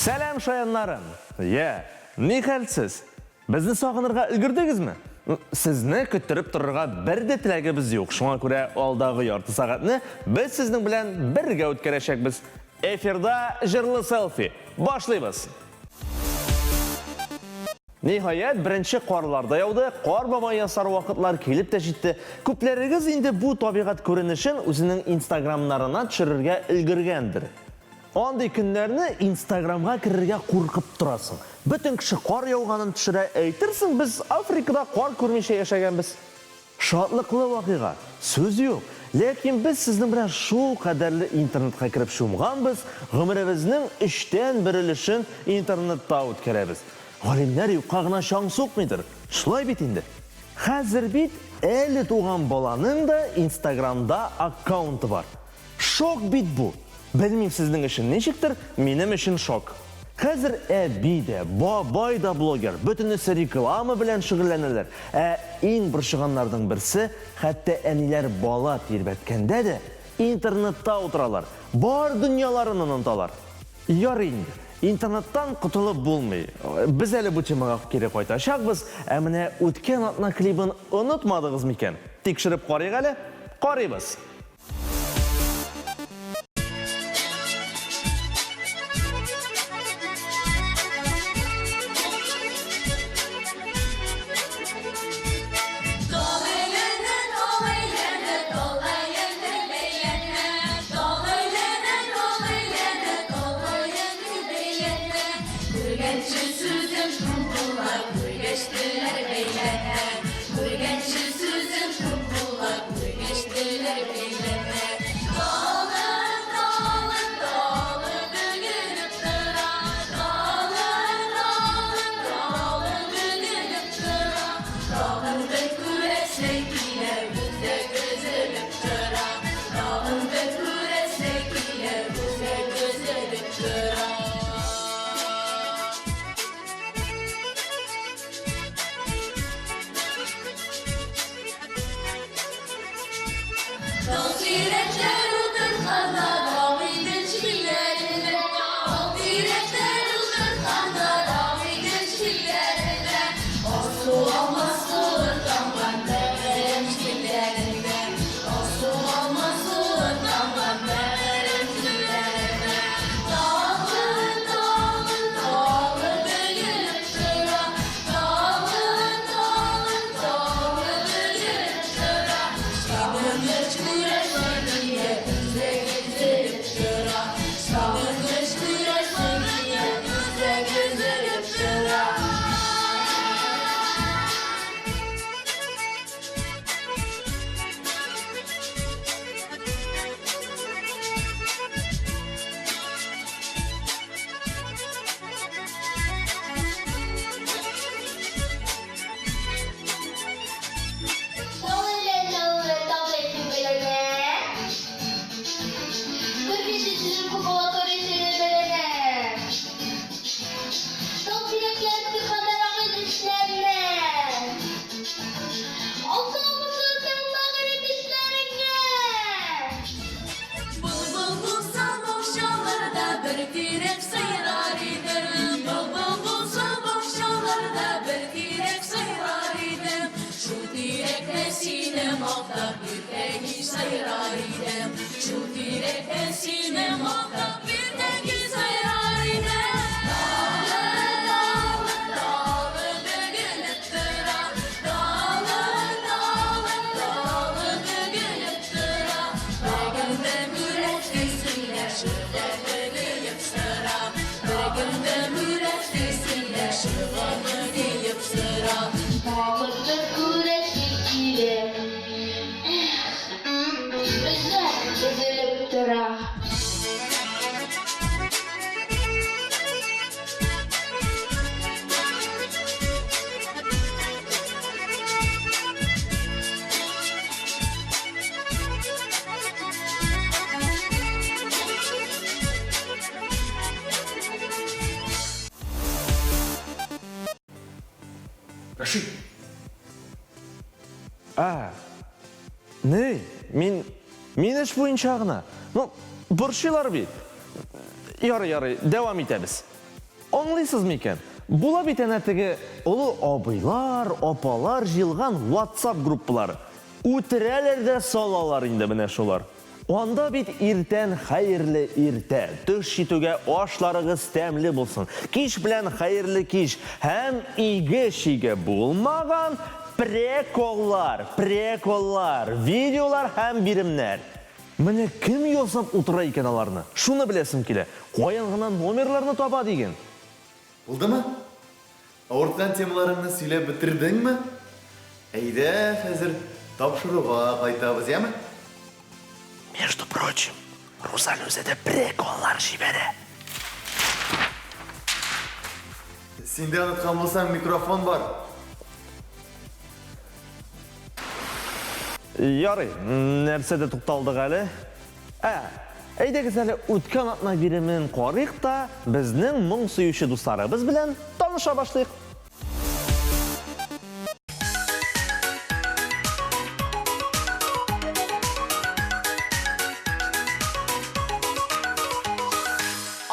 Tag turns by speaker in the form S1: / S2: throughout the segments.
S1: Сәлам, шаяннарым! Йә, ни хәл сез? Безне сагынырга өлгердегезме? Сезне көттереп торырга бер дә теләгебез юк, шуңа күрә алдагы ярты сәгатьне без сезнең белән бергә үткәрәчәкбез. Эфирда җырлы селфи. Башлыйбыз! Ниһаять, беренче карлар да яуды, кар бабай ясар вакытлар килеп тә җитте. Күпләрегез инде бу табигать күренешен үзенең инстаграмнарына төшерергә өлгергәндер. Андый көннәрне инстаграмга керергә куркып торасың. Бөтен кеше кар яуганын төшерә, әйтерсең без Африкада кар күрмичә яшәгәнбез. Шатлыклы вакыйга, сүз юк. Ләкин без сезнең белән шул кадәрле интернетка кереп чумганбыз, гомеребезнең өчтән бер өлешен интернетта үткәрәбез. Галимнәр юкка гына чаң сукмыйдыр, шулай бит инде? Хәзер бит әле туган баланың да инстаграмда аккаунты бар. Шок бит бу! Белмим сезнең өчен ничектер, минем өчен шок. Хәзер әби дә, бабай да блогер, бөтенесе реклама белән шөгыльләнәләр. Ә иң борчыганнарның берсе, хәтта әниләр бала тирбәткәндә дә интернетта утыралар, бар дөньяларын оныталар. Ярый инде, интернеттан котылып булмый. Без әле бу темага кире кайтачакбыз, ә менә үткән атна клибын онытмадыгыз микән? Тикшереп карыйк әле. Карыйбыз!
S2: Рәшит!
S1: Ә, ни, мин, мин эш буенча гына. Ну, борчыйлар бит. Ярый, ярый, дәвам итәбез. Аңлыйсыз микән? Була бит әнә теге олы абыйлар, апалар җыелган WhatsApp группалары. Үтерәләр дә салалар инде менә шулар. Анда бит иртән хәерле иртә, төш җитүгә ашларыгыз тәмле булсын, кич белән хәерле кич һәм иге-чиге булмаган преколлар, преколлар, видеолар һәм биремнәр. Менә кем ясап утыра икән аларны? Шуны беләсем килә. Каян гына номерларны таба диген?
S2: Булдымы? Авырткан темаларыңны сөйләп бетердеңме? Әйдә, хәзер тапшыруга кайтабыз, яме?
S1: Между прочим, Рузаль үзе дә приколлар җибәрә.
S2: Син дә оныткан булсаң, микрофон бар.
S1: Ярый, нәрсәдә тукталдык әле? Ә, әйдәгез әле үткән атна биремен карыйк та, безнең моң сөюче дусларыбыз белән таныша башлыйк.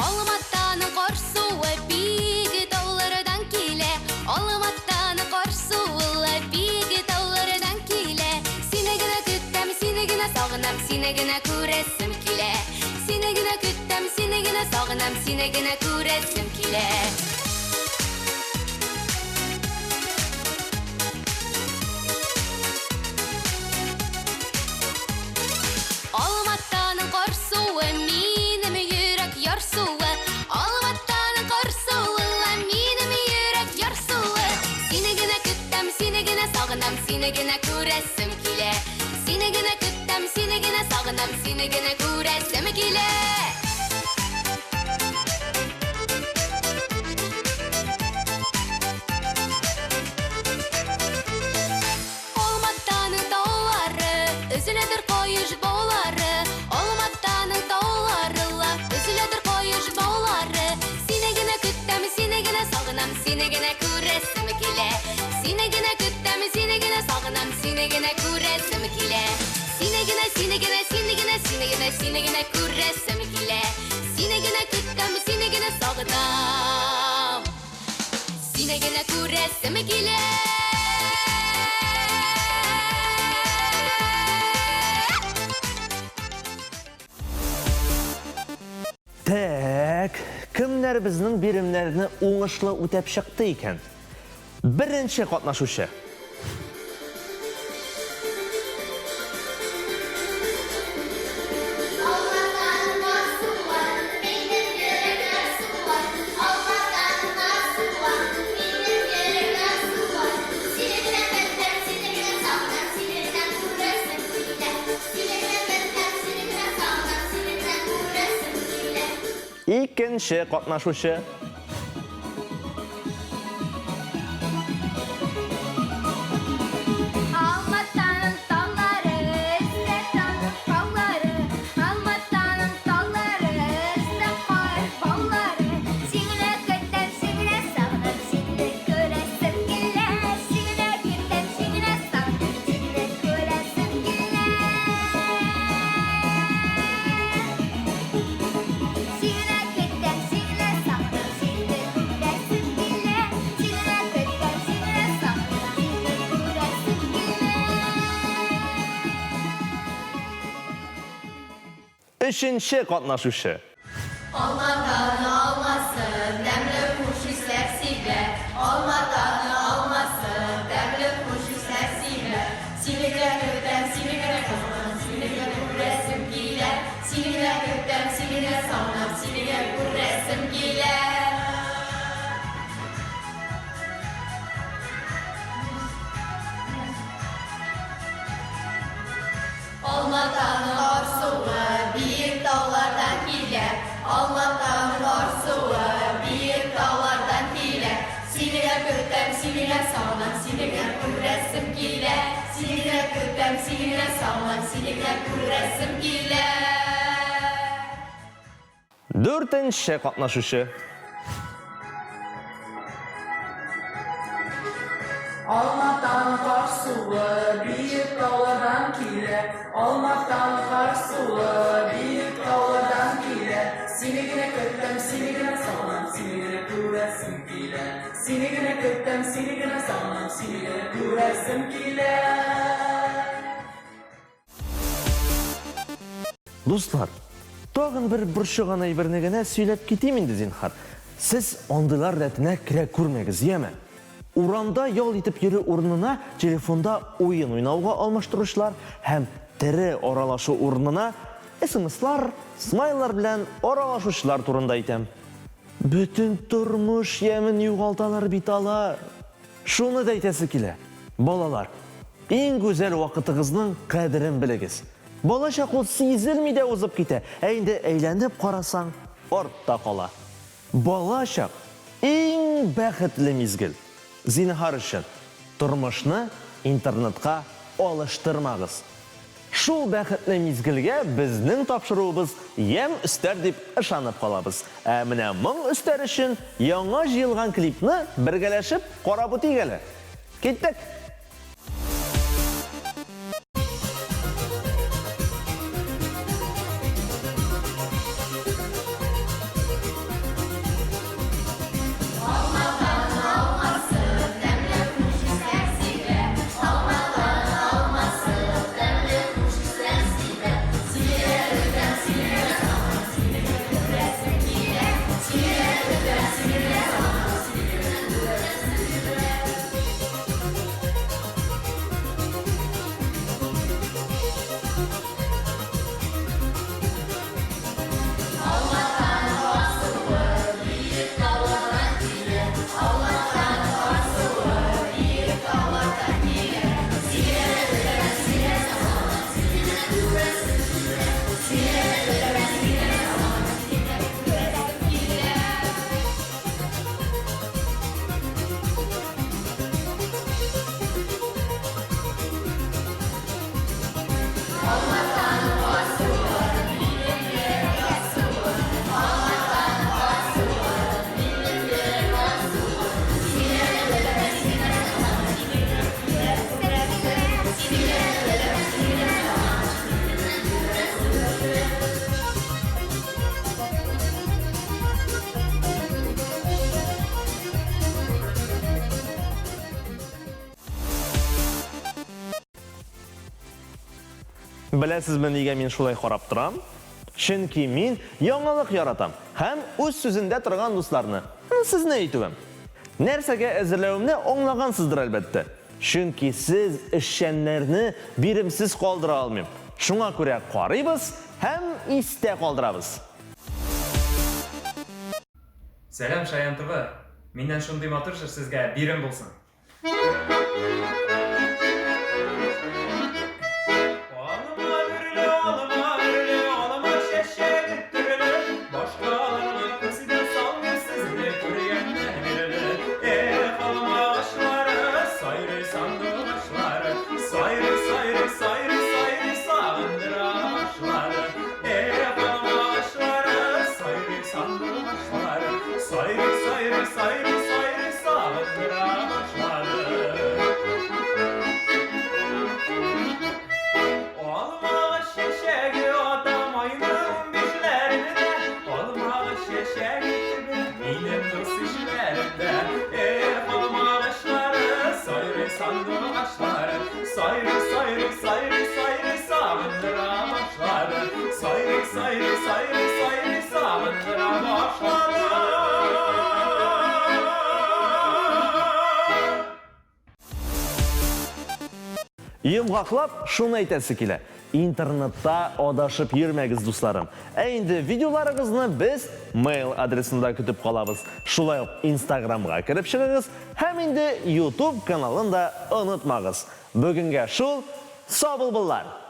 S3: Алматаның кар суы биек таулардан килә. Алматаның кар суы биек таулардан килә. Сине генә көтәм, сине генә сагынам, сине генә күрәсем килә. Сине генә көтәм, сине генә сагынам, сине генә күрәсем килә. Алматаның кар суы минем йөрәк ярсуы. Алматаның кар суы минем йөрәк ярсуы. Сине генә көтәм, сине генә сагынам, сине генә күрәсем килә. Сине генә көтәм, сине генә сагынам, сине генә күрәсем килә. Алматаның таулары, өзеләдер каеш баулары. Алматаның таулары ла, өзеләдер каеш баулары. Сине генә көтәм, сине генә сагынам, сине генә күрәсем килә. Сине генә көтәм, сине генә сагынам, сине генә күрәсем килә. Сине генә, сине генә, сине генә, сине генә, сине генә күрәсем килә. Сине генә көтәм, сине генә сагынам. Сине генә күрәсем килә.
S1: Так, кемнәр безнең биремнәрне уңышлы үтәп чыкты икән? Беренче катнашучы. Икенче катнашучы.
S3: Алматаның таулары, өстә таның таулары. Алматаның таулары, өстә кар баулары. Сине генә көтәм, сине генә сагынам, сине генә күрәсем килә. Сине генә көтәм, сине генә сагынам, сине генә күрәсем килә. Сине генә көтәм, сине генә сагынам, сине генә күрәсем килә. Сине генә көтәм, сине генә сагынам, сине генә күрәсем килә.
S1: Өченче катнашучы.
S3: Алматаны алмасы, тәмле хуш исләр сибә. Алматаны алмасы, тәмле хуш исләр сибә. Сине генә көтәм, сине генә сагынам, сине генә күрәсем килә. Сине генә көтәм, сине генә сагынам, сине генә күрәсем килә. Алматаның арсуы биек таулардан килә. Алматаның арсуы биек таулардан килә. Сине генә көтәм, сине генә сагынам, сине генә күрәсем килә. Сине генә көтәм, сине генә сагынам, сине генә күрәсем килә.
S1: Дүртенче катнашучы.
S4: Алматаның кар суы биек таулардан килә. Алматаның кар суы биек таулардан килә. Сине генә көтәм, сине генә сагынам, сине генә күрәсем. күрәсем килә. Сине генә көтәм, сине генә сагынам, сине генә күрәсем килә.
S1: Дуслар, тагын бер борчыган әйберне генә сөйләп китим инде, зинһар. Сез андыйлар рәтенә керә күрмәгез, яме? Урамда ял итеп йөрү урынына телефонда уен уйнауга алмаштыручылар һәм тере аралашу урынына смслар, смайллар белән аралашучылар турында әйтәм. Бөтен тормыш ямен югалталар бит алар. Шуны да әйтәсе килә, балалар, иң гүзәл вакытыгызның кадерен белегез. Балачак ул сизелми дә узып китә, ә инде әйләнеп карасаң, артта кала. Балачак, иң бәхетле мизгел. Зинһар өчен, тормышны интернетка алыштырмагыз. Шул бәхетле мизгелгә безнең тапшыруыбыз ямь өстәр дип ышанып калабыз. Ә менә моң өстәр өчен яңа җыелган клипны бергәләшеп карап үтик әле. Киттек! Беләсезме, нигә мин шулай карап торам? Чөнки мин яңалык яратам һәм үз сүзендә торган дусларны, сезне әйтүем. Нәрсәгә әзерләвемне аңлагансыздыр, әлбәттә. Чөнки сез эшчәннәрне биремсез калдыра алмыйм. Шуңа күрә карыйбыз һәм истә калдырабыз.
S5: Сәлам, Шаян ТВ! Миннән шундый матур җыр сезгә бирем булсын! Алма бөрле, алма бөрле, алма чәчәге төрле, Башкаларга күз дә салмыйм сезне күргәннән бирле. Эх, алма агачлары, сайрый сандугачлары, Сайрый, сайрый, сайрый, сайрый сагындыра башлады. Эх, алма агачлары, сайрый сандугачлары, Сайрый, сайрый, сайрый, сайрый сагындыра башлады. Алмагач чәчәге ата майны унбишләрендә, Алмагач чәчәге кебек минем дус-ишләрем дә. Эх, алмагачлары, сайрый сандугачлары, Сайрый, сайрый, сайрый, сайрый сагындыра башлады. Сайрый, сайрый, сайрый, сайрый сагындыра башлады.
S1: Йомгаклап, шуны әйтәсе килә, интернетта адашып йөрмәгез, дусларым. Ә инде видеоларыгызны без mail адресында көтеп калабыз. Шулай ук Инстаграмга кереп чыгыгыз һәм инде YouTube каналын да онытмагыз. Бүгенгә шул, сау булбыллар!